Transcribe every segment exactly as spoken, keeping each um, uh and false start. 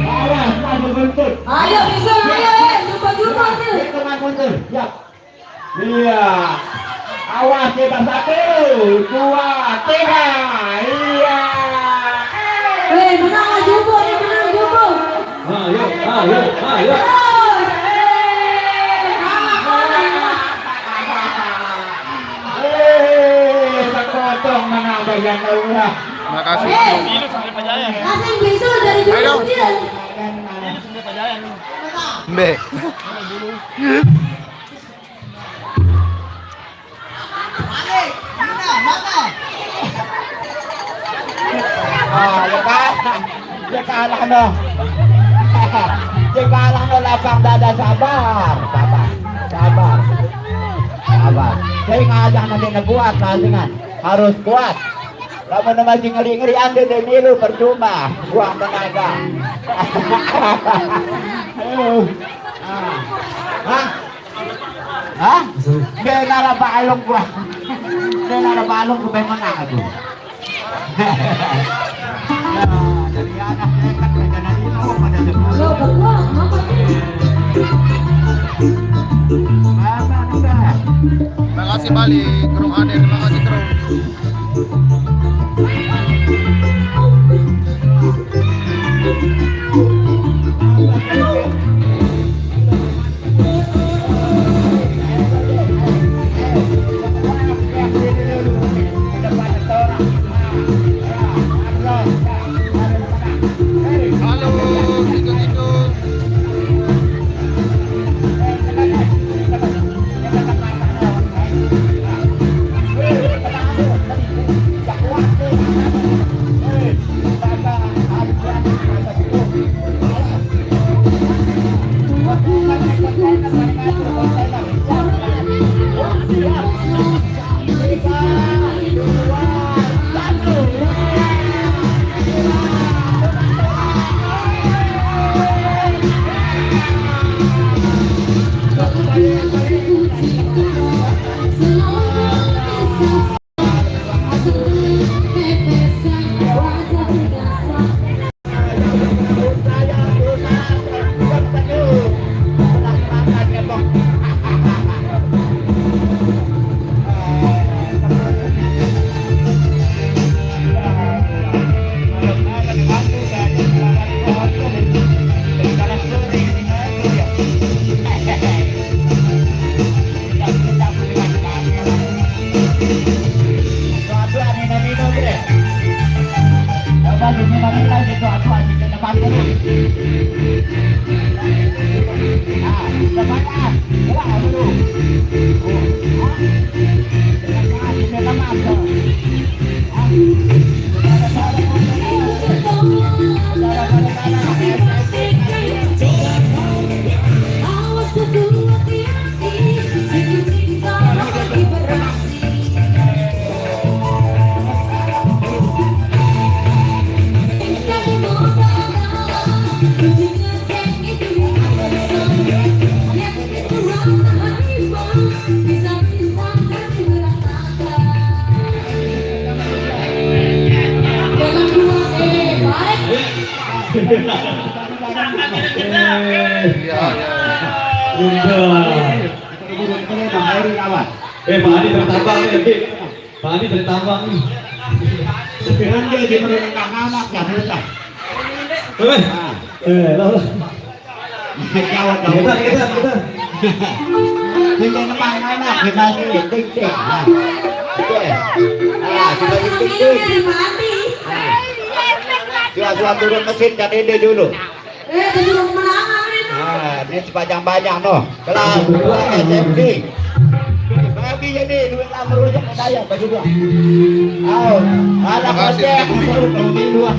Awas, maju guntur. Ayo, bisa, ayo, eh, jumpa-jumpa tuh. Itu maju guntur. Siap. Iya. Awas, kita satu, dua, tiga. Iya. Eh, menang lah, jumbo nih, menang jumbo. Ayo, ayo, ayo. Terus. Eh, kalah, kalah, kalah. Eh, sekotong menang bagian Daura. Makasih. Eh, kasih bisul dari dulu dia. Mbe. Ah, ya kalah. Ya kalah noh. Ya kalah noh, lapang dada, sabar, sabar, sabar, sabar. Saya ngajak nanti ngebuat tandingan harus kuat. Kamu masih ngeri-ngeri ande deh milu percuma, buang tenaga. Aduh. Ah. Hah? Hah? Dia nara balong gua. Dia nara balong gua pengen menang aku. Ya, dari anak nekat aja nanti mau pada depan. Lo berdua, apa nih? Apa udah? Makasih balik, Kerung Ade. Terima kasih, Kerung. Halo, gitu-gitu. Iya, iya. Udah. Eh, Pak Adi tertambah nih, Dik. Pak Adi tertambah nih. Sekarang dia di mereka anak ya, susah. Eh, eh, lah, lah. Jawab, jawab. Kita, kita, kita. Tinggal depan anak, kita sih, tik, tik. Nah. Oke. Nah, kita tik, tik. Nah. Dua, dua turun mesin, dan ini dulu. Eh, disuruh menangan itu. Nah, ini sepanjang-panjang, noh. Kelas dua S M P. Bagi ini duit lama rujak saya bagi dua. Ayo, anak aja dua.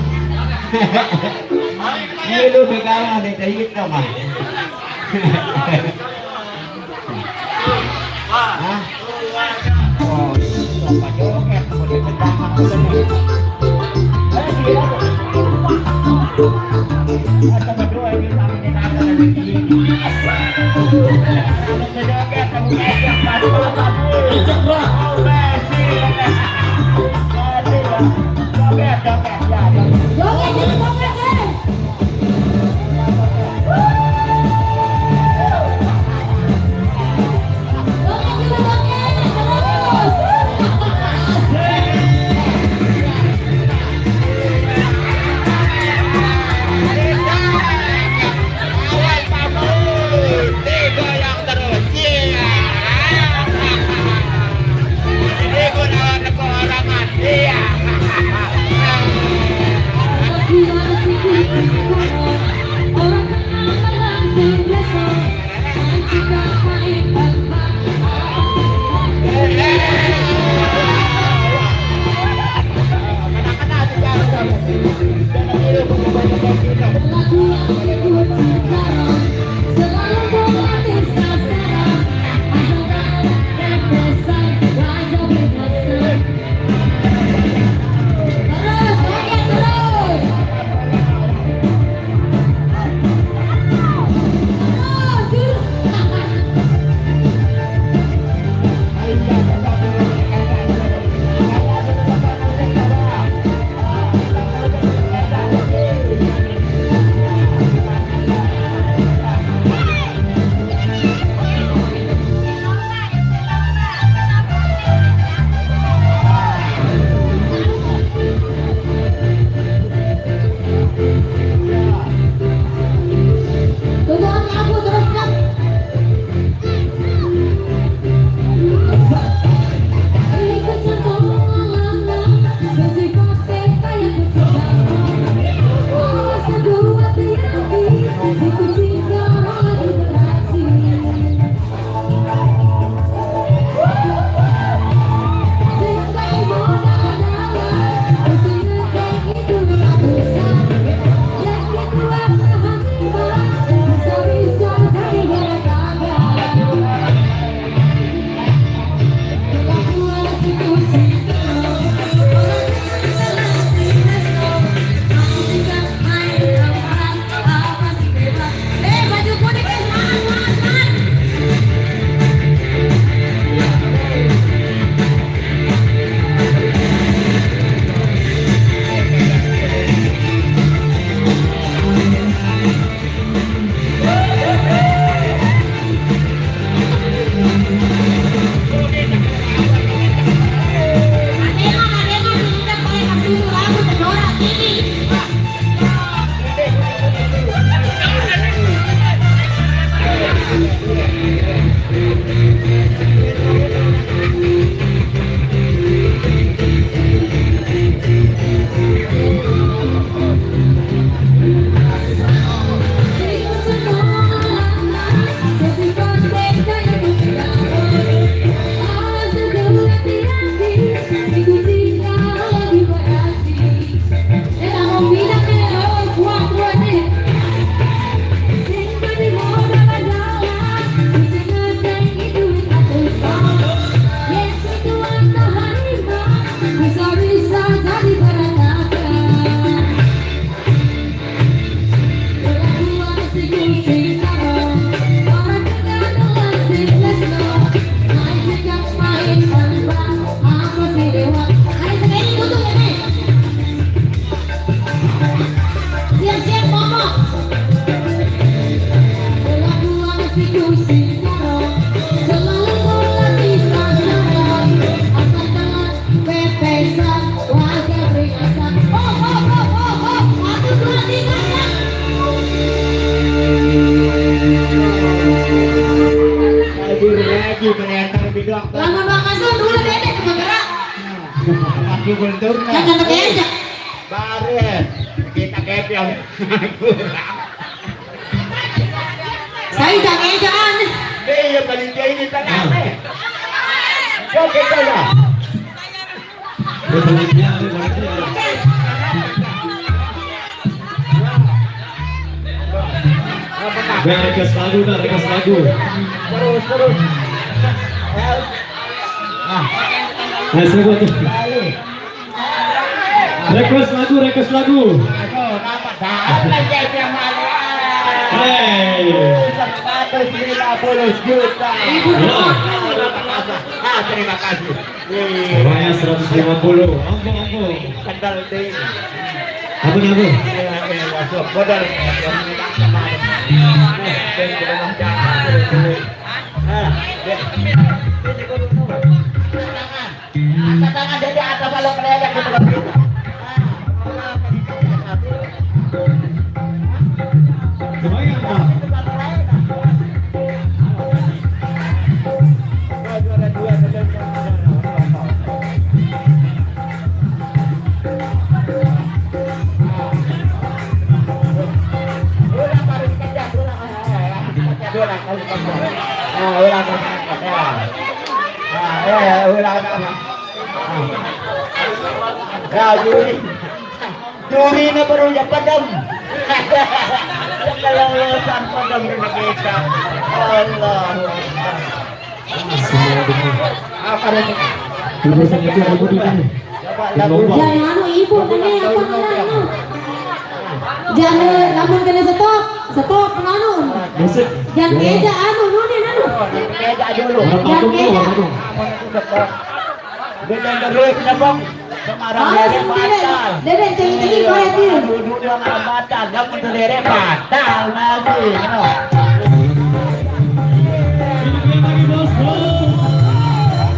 Ini lu pegangan nih, kayak gitu, Mas. Hah? Oh, apa joget? Apa joget? Tiga yang terus. Iya. Ini gua lawan Teko Orangan. Iya. Lagi, lagi meneter bidang. Lama banget tuh dulu, Dedek, gerak. Aku kulturnya. Jangan pakai aja. Baret. Kita kepion. Saya jangan, jangan. Iya, panitia ini tenang, eh. Oke, saja. Udah, request lagu, udah, request lagu. Terus, terus. Nah, saya buat. Request lagu, request lagu. Hey. Seratus lima puluh juta. Ibu, ya. Ah, terima kasih. Semuanya seratus lima puluh. Ampun, ampun. Kendal deh. Apa nih, apa? Iya, iya, masuk. Modal. Ah, ya. Angkat tangan, jadi ada balok keledek di belakang kita. Lumayan, Pak. Ulang, baru dikejar, ulang. Ah, ulang, ulang. Ah, eh, ulang, ulang. Ah. Ya, juri. Juri ini baru ya padam. Kalau urusan padam dengan kita. Allah. Semua demi. Apa nih? Ibu saya aja, ibu di mana? Jangan anu, ibu, nenek, apa namanya, anu? Jangan, lamun kena stop, stop, anu. Musik. Jangan eja, anu, nunin, anu. Eja dulu. Jangan eja. Dia jangan terus, kenapa? Semarang. Awas, dede nanti dede, batal. Dede, cengit-cengit, goyang, Dil. Duduk dia nggak batal, dia pun dede batal lagi, no.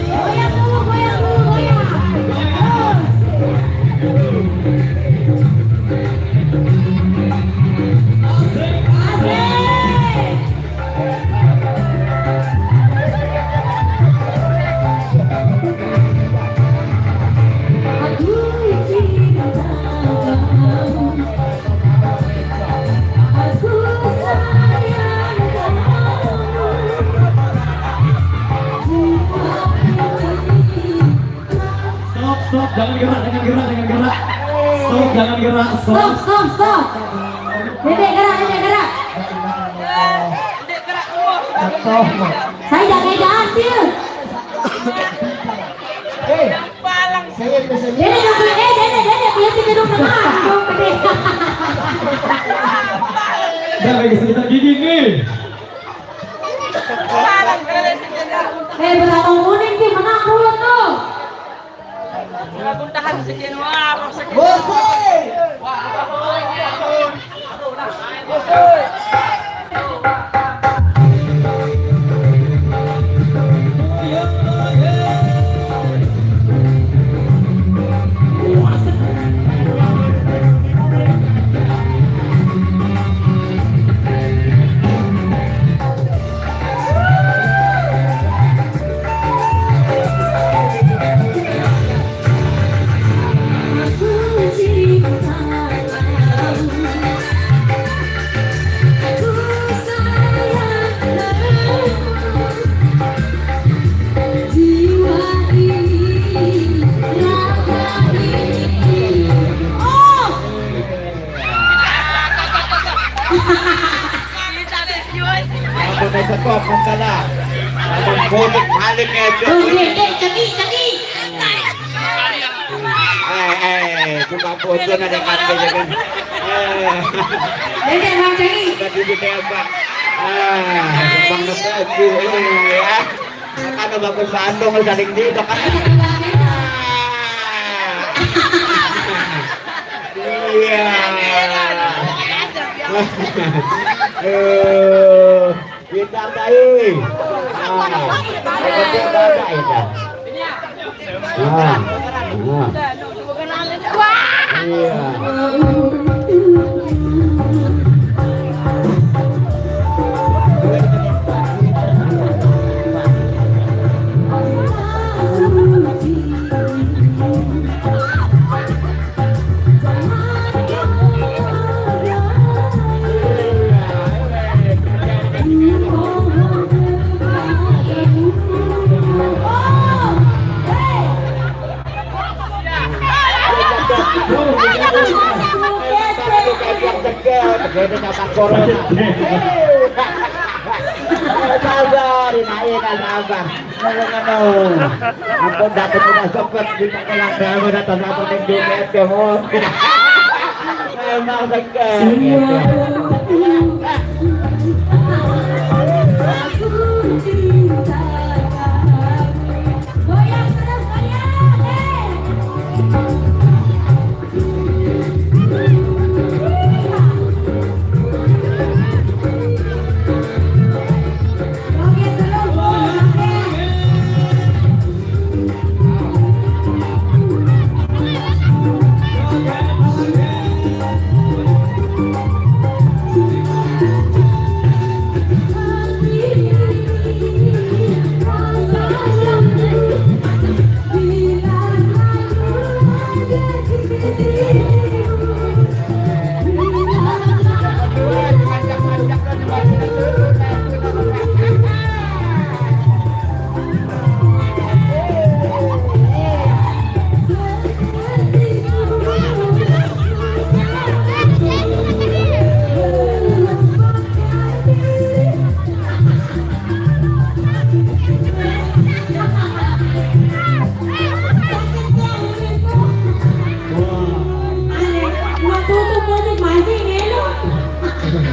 Goyang dulu, goyang dulu, goyang. Terus. Asik. Stop, stop, jangan gerak, jangan gerak, jangan gerak. Stop, jangan gerak, stop. Stop, stop, stop. Dedek gerak, dedek gerak. Saya jaga-jaga, Sil. Hei, saya pesan. Dedek, jangan, eh, dedek, dedek, punya tiga dong, tengah. Dong, gede. Dah, lagi sekitar gigi nih. Eh, berapa kuning sih, menang dulu tuh. Lamun tahan sekian, wah, apa sekian? Musik. Apa dah cakap masalah? Apa balik, balik aja. Oh, dek, dek, cekik, cekik. Eh, eh, tukang bocor ada kan, dia kan. Eh. Dek, dek, Bang Cekik. Tadi di tembak. Ah, Bang Ngepeju, eh, ya. Kan Bang Bandung saling tidak kan. Iya. Eh, kita tai. Ah, kita tai, ya. Ah, ah. Iya. Sabar, ini sabar. Ampun, dah, aku dah sempet di pakai langkah, aku dah tak sempet di dunia, ya, mau. Emang sekarang, ya.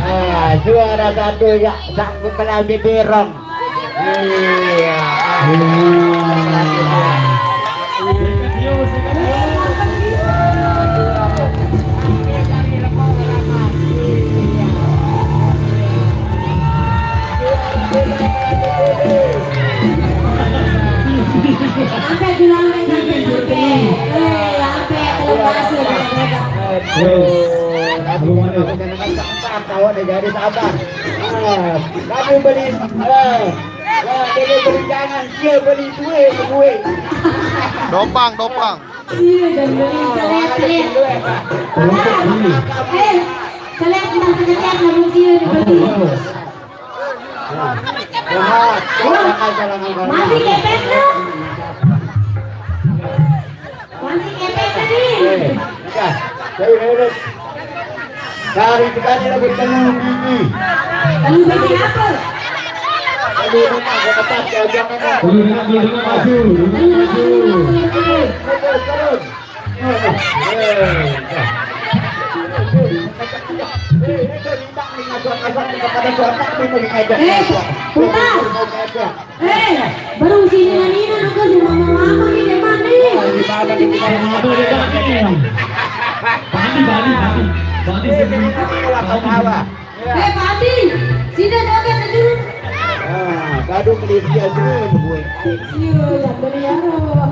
Ah, juara satu ya, sanggup kena bibirong. Iya. Sampai bilang sampai sampai. Eh, sampai terima kasih. Wes. Aku mau. Sabar, tahu ada jadi sabar. Ah, kamu beli, eh, eh, dia beli jangan, dia beli kue, kue. Dopang, dopang. Iya, dan beli celet, celet. Kelompok ini. Eh, celet, entah seketek, namun sih, dibeli. Wah, wah, jangan, jangan, jangan. Masih kepet, tuh. Masih kepet tadi. Eh, ya, saya urus. Dari tadi lagi penuh biji. Penuh biji apa? Penuh rumah, ke atas, ke ujung ini. Penuh rumah, penuh rumah, maju. Penuh rumah, maju. Terus, terus. Eh, eh, eh. Eh, itu limbang nih, ngajak-ngajak nih, kepada suara, ini ngajak. Eh, putar. Eh, baru sini nani nak ke si mama-mama ni depan ni. Mama dekat ni. Bali, Bali, Bali. Bali sini. Eh, Pak Adi, sini joget dulu. Ah, gaduh Malaysia semua tu buat. Iya, yang beri arah.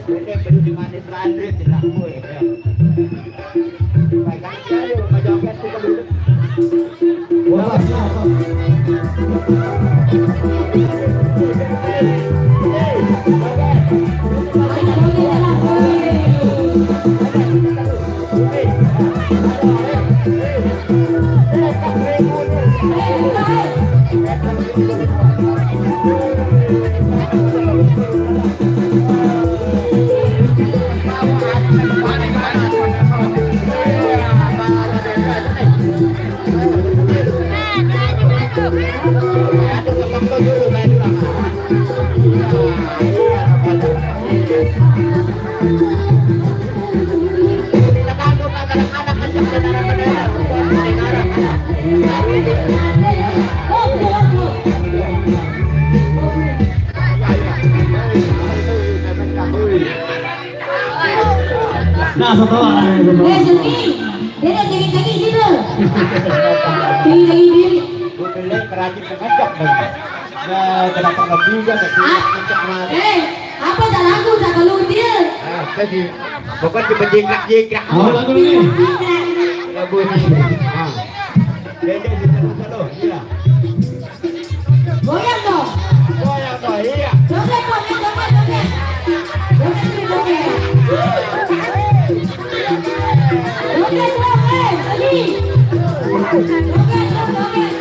Ini perlu di mana terakhir tidak buat. Nah, setelah Eh, Seni, dia nak cari-cari sini. Cari-cari diri. Bukan lagi kerajin mengajak lagi. Ya, kenapa nggak juga, nggak juga, Ah, nggak juga. Eh, apa tak lagu tak kalau dia? Ah, tadi. Bukan cuma jingkrak-jingkrak. Apa lagu ini? Lagu ini. Ah. Dia, dia, dia, dia, dia, dia. Goyang dong. Goyang dong, iya. Joget, joget, joget, joget. Joget, joget, joget. Joget dong, eh, sedih. Joget dong, joget.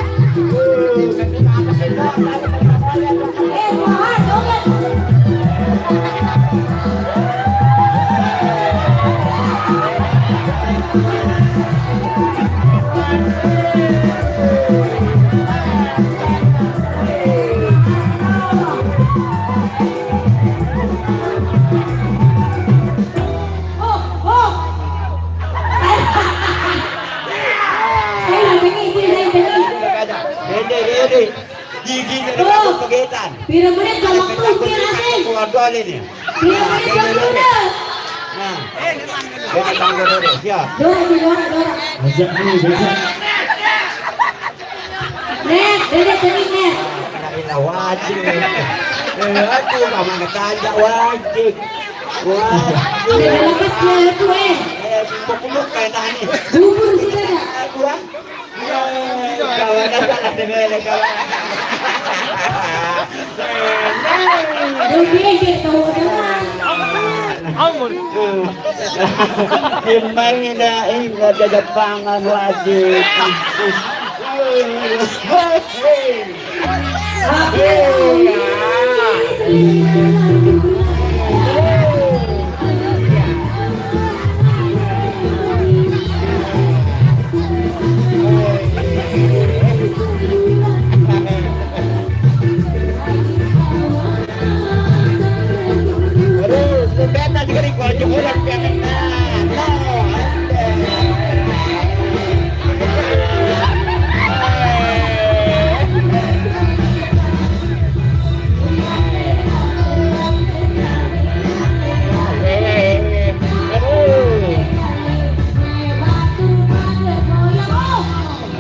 Eh, Tuhan, joget. Keluar dua ini. Nah, ini tangga dulu, siap. Dora, dora, dora. Ajak nih, ajak. Nek, dedek, dedek, Nek. Wajib. Eh, aku sama ngetanya wajib. Wajib. Udah dapat ya, aku, eh. Eh, pokoknya kayak tadi. Bubur sudah dah. Aku, ah. Kawan, kawan, kawan. Amun. Emang ina, ina ada pangan wajib.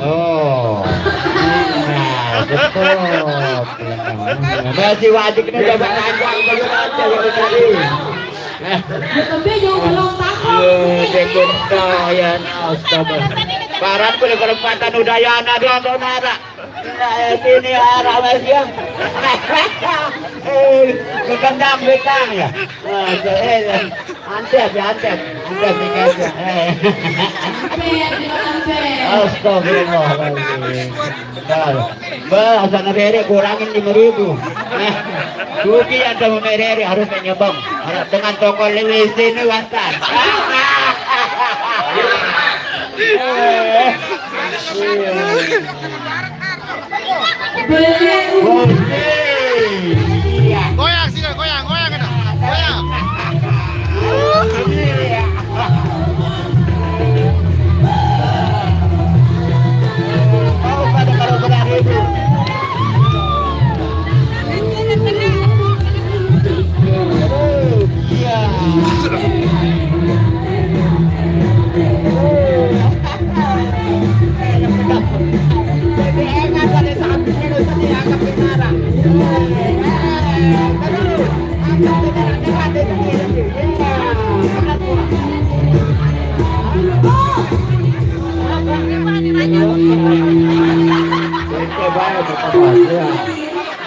Oh. Nah, betul. Masih wajib kena jabat panjang, baru aja dari tadi. Tapi jauh belum takut. Eh, dia kena, ya, astaga. Paran kulit perempatan Udayana dia, dia nara. Nah, sini arah Mas ya. Eh, kekendang betang ya. Nah, eh, Antep ya, Antep. Antep nih kayaknya. Eh. Antep, Antep. Astagfirullahaladzim. Bentar. Bah, sana beri kurangin lima ribu. Eh, Suki yang sama mereri harus nyebeng. Harus dengan toko Lewis ini wasan. Eh, iya. Goyang sih, goyang, goyang kita. Goyang.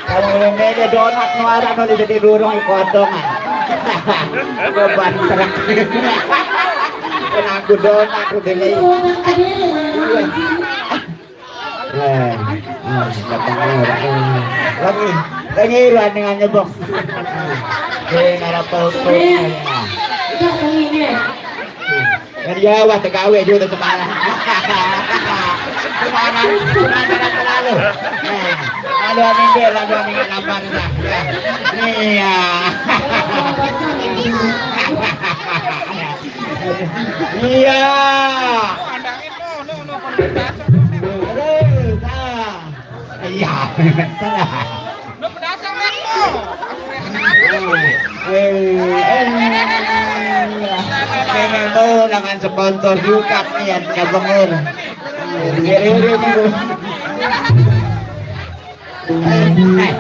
Kalau belum ada donat, muara mau jadi burung potongan. Beban truk. Kan aku donat udah nih. Eh, eh, datang orang. Eh, lagi, lagi ruan dengan nyebok. Eh, ngarap tahu tuh. Udah, ini. Kan Jawa tegawe juga sekarang. Sekarang, sekarang terlalu. Eh, lalu ambil, lalu ambil lambar dah. Iya. Iya. Aduh, nah. Iya. Salah. Eh, eh, ini tuh dengan sponsor juga nih yang cabangnya. Ini, ini, ini. Eh, eh.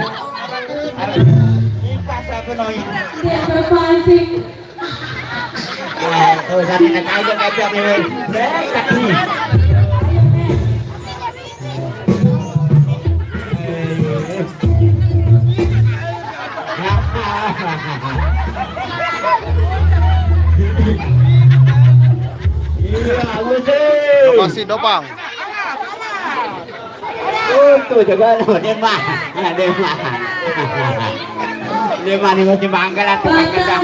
Kipas apa namanya? Dia terpancing. Nah, tuh, sampai ketahuan aja nih. Dekat nih. Iya, Gusti. Lokasi Dopang. Tuh, tuh, jaga lu, dia mah. Nah, dia mah. Dia mah, dia masih manggalan, tukang gedang.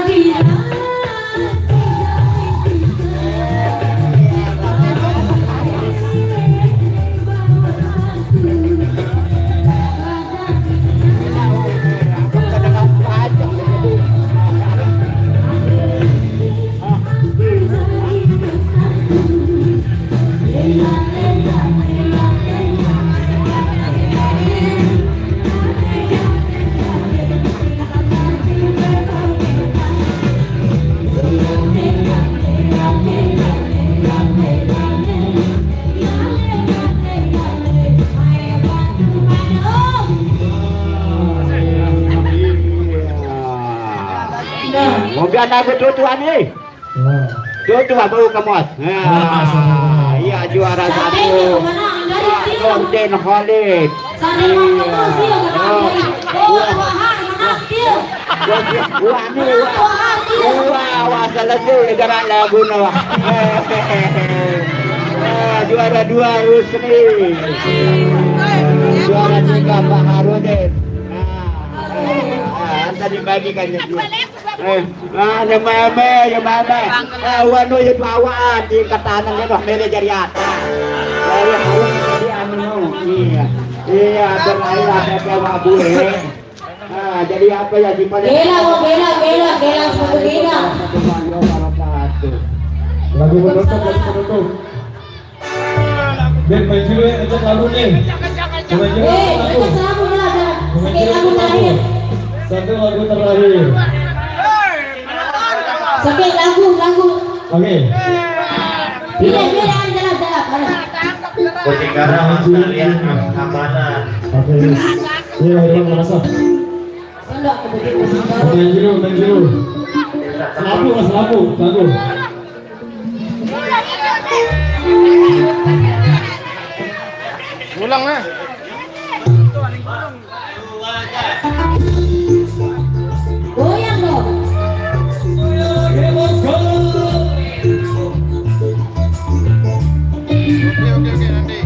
Bukan aku tutuan ni. Tutuan baru kamu. Nah, iya, juara satu. Nurdin Khalid. Iya. Oh. Wah, wah, wah, wah, wah, selesai dengan lagu ni, wah. Ah, juara dua Rusni. Juara tiga Pak Harudin. Ah, ah, tadi bagikan ya. Eh, ah, ya mama, ya mama. Ah, wanu ya bawaan di ketanan ya, wah, mere jadi apa? Dari harus jadi anu, iya. Iya, berlailah, bawa bule. Nah, jadi apa ya, gimana? Gela, oh, gela, gela, gela, sepatu gela. Lagu penutup, lagu penutup. Ben, main dulu ya, ngecek lagu nih. Main dulu. Eh, lagu. Ngecek lagu lah, dah. Main dulu lagu terakhir. Satu lagu terakhir. Satu lagu, lagu. Oke. Iya, iya, jalan, jalan, jalan. Bojegara mah sekalian keamanan. Oke. Iya, iya, merasa. Pondok Kebutuhan Baru. Main dulu, main dulu. Selaku, Mas, selaku, selaku. Ulang, nah. Goyang dong. Oke, oke, oke, nanti.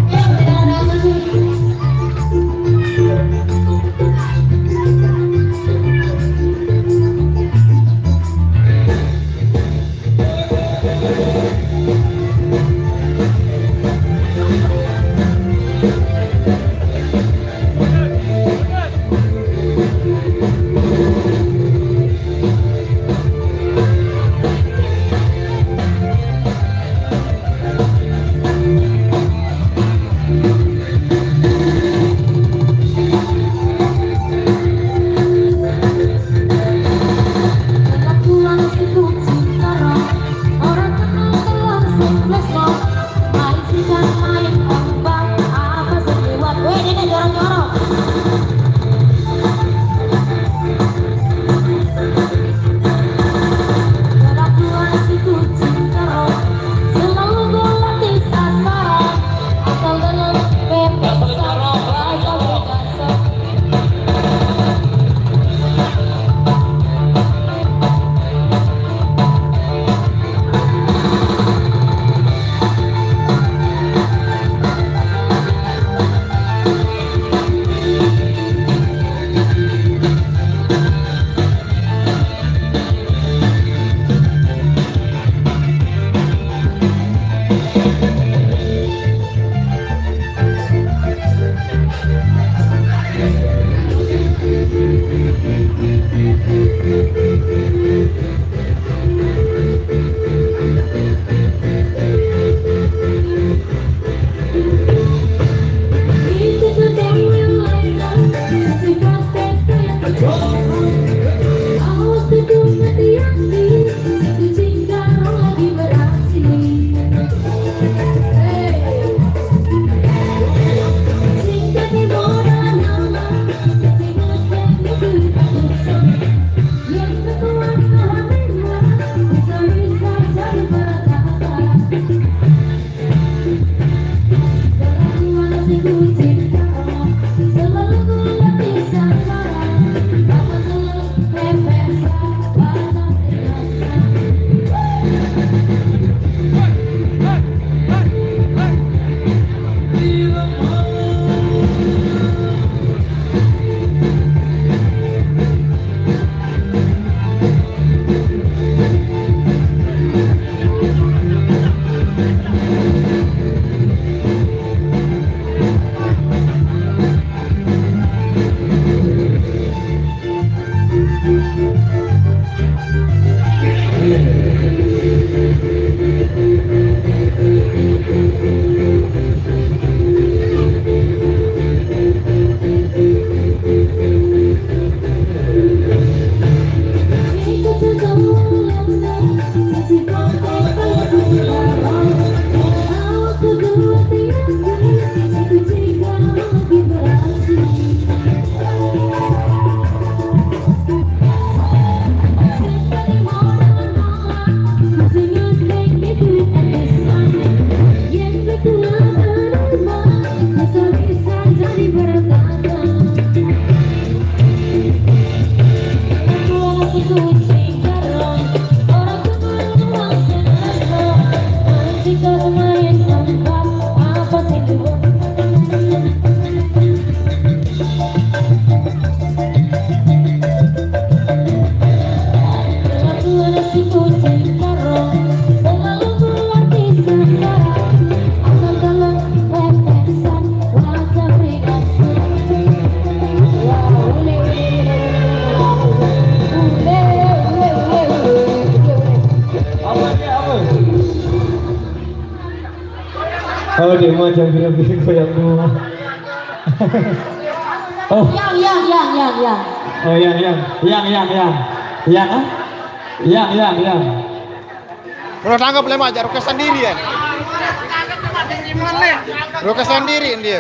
Kalau dia mah jangan bilang-bilang goyang dulu. Oh, Yang, yang, yang, yang, yang. Oh, yang, yang, yang, yang, yang, yang, ah, yang, yang, yang. Udah tanggap, Lema, aja roke sendiri ya. Roke sendiri dia.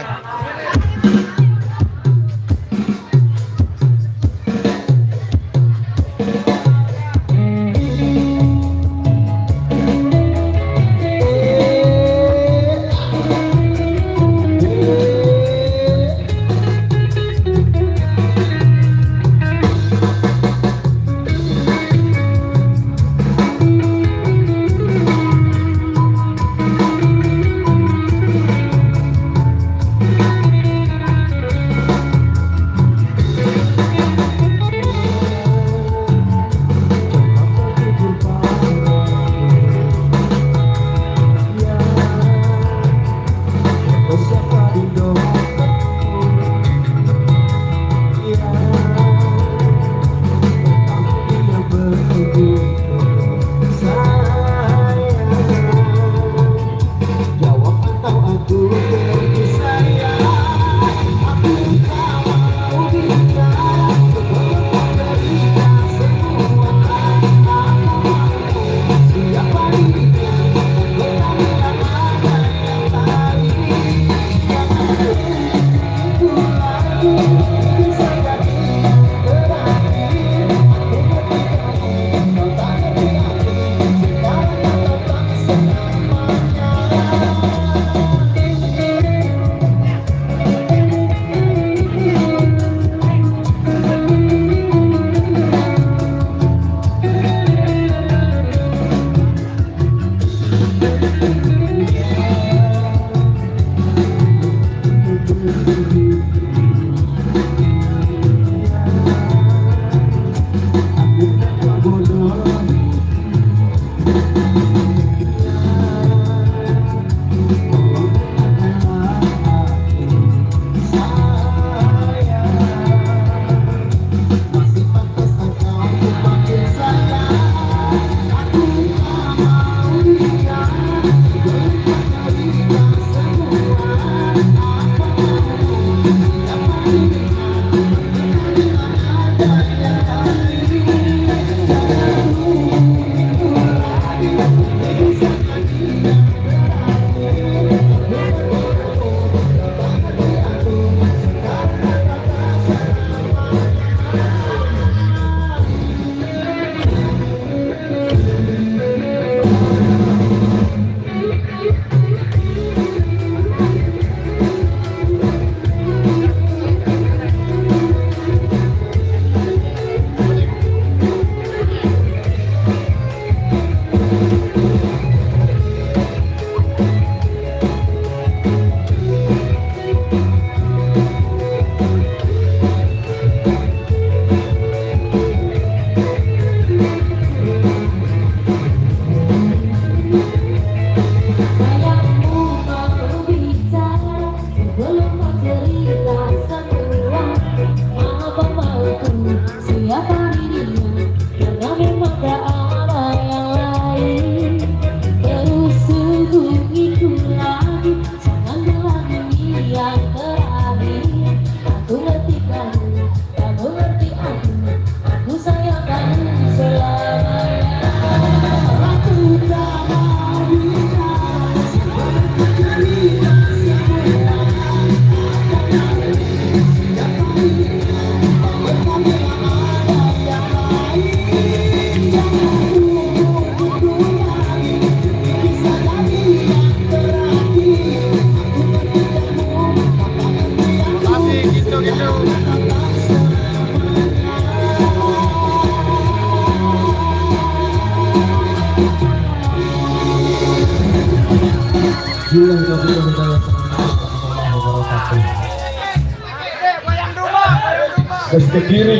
Terus ke kiri.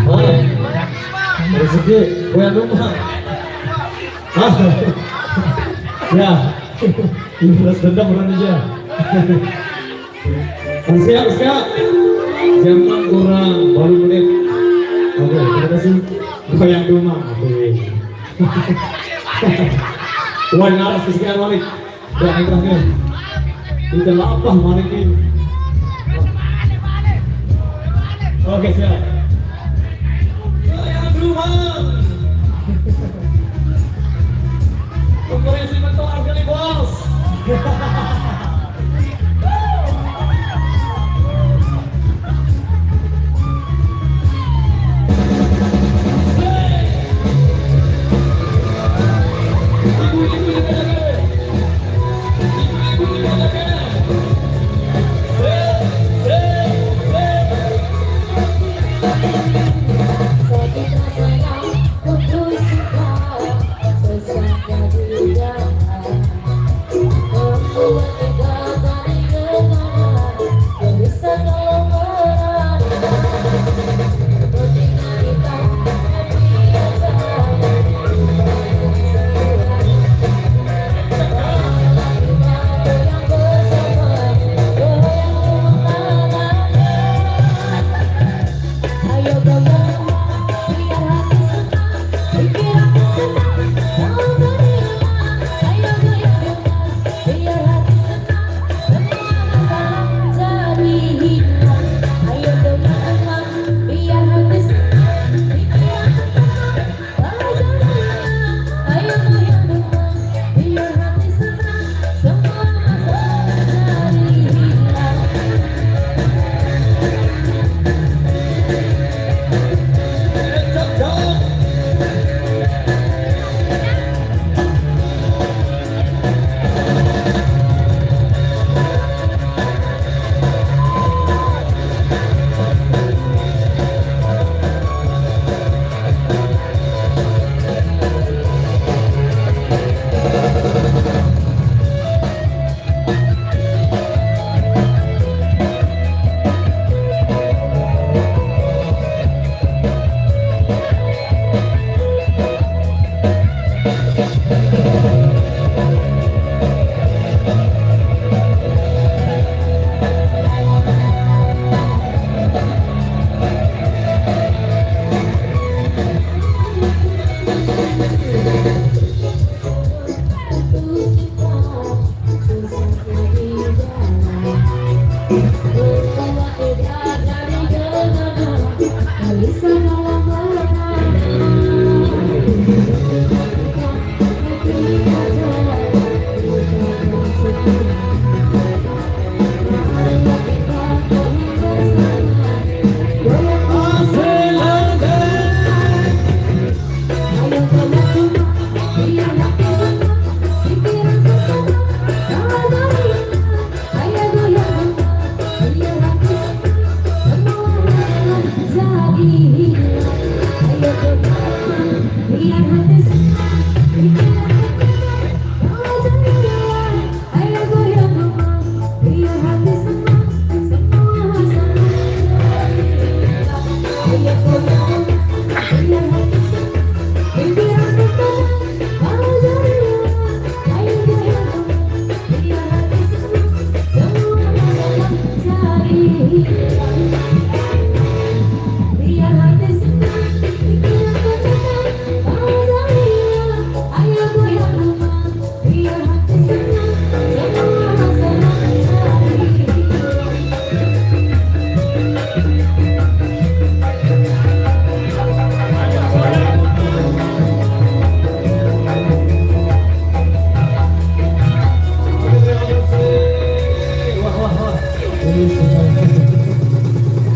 Mana? Rezeki, goyang rumah. Ah. Ya. Ini balas dendam orang aja. Siap, siap. Jam enam kurang, baru menit. Oke, terima kasih. Goyang rumah. Oke. Wah, naras kesekian balik. Dah, dah, dah. Kita lapah balik ini. Oke, siap. Goyang rumah. Kompresi mental sekali, bos.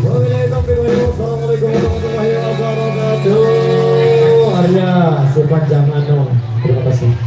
Wabillahi taufiq wal hidayah. Wassalamualaikum warahmatullahi wabarakatuh. Arya Supanjang Ano. Terima kasih.